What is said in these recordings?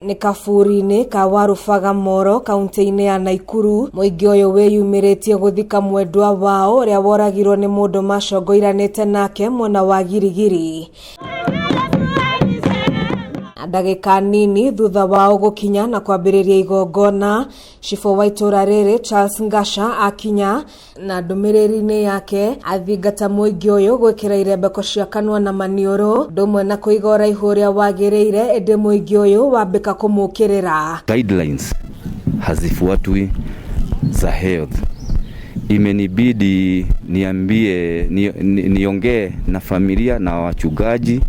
Nĩ kaburi-inĩ ka Warubaga Moro kaunti-inĩ ya Naikuru. Mũingĩ ũyũ wĩyumĩrĩtie gũthika mwendwa wao ũrĩa woragirwo nĩ mũndũ macongoiranĩte nake mwena wa Girigiri. Ndagĩka nini thutha wao gũkinya na kwambĩrĩria igongona, cibũ wa itũra rĩrĩ Charles Ngasha akinya na ndũmĩrĩri-inĩ yake athingata mũingĩ ũyũ gwĩkĩra irembeko cia kanua na maniũrũ ũndũ ũmwe na kũiga ũraihu ũrĩa wagĩrĩire, ĩndĩ mũingĩ ũyũ wambĩka kũmũkĩrĩra. Guidelines hazifuatwi za health. Imenibidi niambie niongee na familia na wachungaji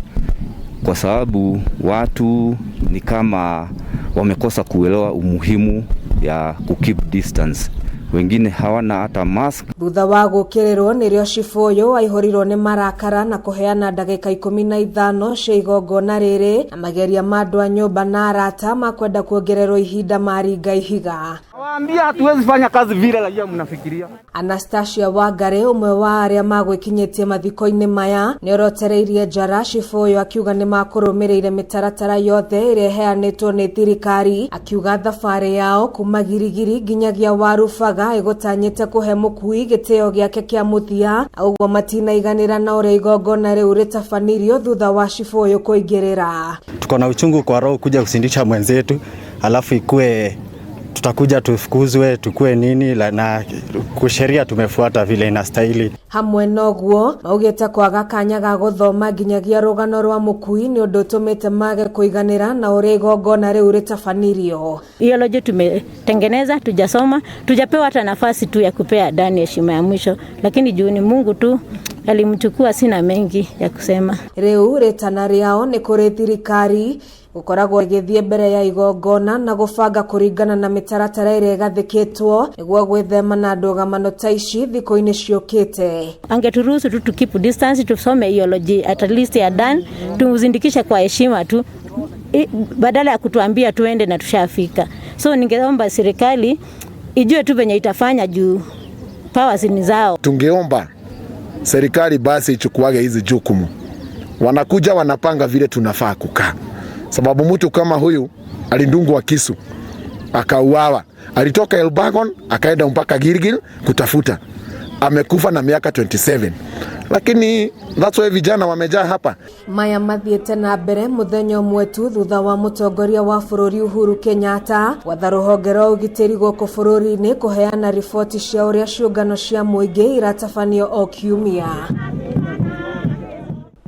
kwa sababu watu ni kama wamekosa kuelewa umuhimu ya kukeep distance. Wengine hawana hata mask. Thutha wa gũkĩrĩrwo nĩrĩo cibũ ũyũ aihũrirwo nĩ marakara na kũheana ndagĩka 15 cia igongona rĩrĩ na mageria ma andũ a nyũmba na arata makwenda kuongererwo ihinda maringa ihiga. Waambia hatuwezi fanya kazi vile raia mnafikiria. Anastasia Wangari ũmwe wa arĩa magwĩkinyĩtie mathiko-inĩ maya nĩorotereirie njara cibũ ũyũ akiuga nĩmakũrũmĩrĩire mĩtaratara yothe ĩrĩa ĩheanĩtwo nĩ thirikari, akiuga thabarĩ yao kuma Girigiri nginyagia Warubaga ĩgũtanyĩte kũhe mũkui gĩtĩo gĩake kĩa mũthia, ũguo matinaiganĩra na ũrĩa igongona rĩu rĩtabanirio thutha wa cibũ ũyũ kũingĩrĩra. Tuko na uchungu kwa roho kuja kusindisha mwenzetu, alafu ikue tutakuja tufukuzwe tukue nini la, na kusheria tumefuata vile inastahili. Hamwe noguo maugĩte kwaga kanya ga gũthoma nginyagia rũgano rwa mũkui nĩ ũndũ ũtũmĩte mage kũiganĩra na ũrĩa igongona rĩu rĩtabanirio. Eulogy tumetengeneza, tujasoma, tujapewa hata nafasi tu ya kupea Dani heshima ya mwisho, lakini juu ni Mungu tu alimchukua, sina mengi ya kusema. Rĩu rĩtana rĩao nĩ kũrĩ thirikari gũkoragwo ĩgĩthiĩ mbere ya igongona na gũbanga kũringana na mĩtaratara ĩrĩa ĩgathĩkĩtwo nĩguo gwĩthema na ndũgamano ta ici thikũ-inĩ ciũkĩte. Angeturuhusu tu tu keep distance, tusome eulogy at least ya Dan, tumzindikishe kwa heshima tu, badala ya kutuambia tuende na tushafika. So ningeomba serikali ijue tu venye itafanya juu powers ni zao. Tungeomba serikali basi ichukuage hizi jukumu, wanakuja wanapanga vile tunafaa kukaa, sababu mtu kama huyu alidungwa kisu akauawa, alitoka Elbagon akaenda mpaka Gilgil kutafuta, amekufa na miaka 27, lakini that's why vijana wamejaa hapa. Maya mathiĩte na mbere mũthenya ũmwe tu thutha wa mũtongoria wa bũrũri Uhuru Kenyatta gwatha rũhonge rwa ũgitĩri gũkũ bũrũri-inĩ kũheana riboti cia ũrĩa ciũngano cia mũingĩ iratabanio o kiumia.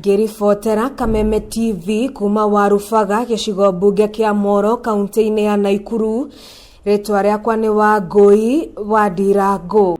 Ngĩribotera Kameme TV kuma Warubaga gĩcigo mbunge kĩa Moro kaunti-inĩ ya Naikuru, rĩtwa rĩakwa nĩ Wangũi wa Ndirango.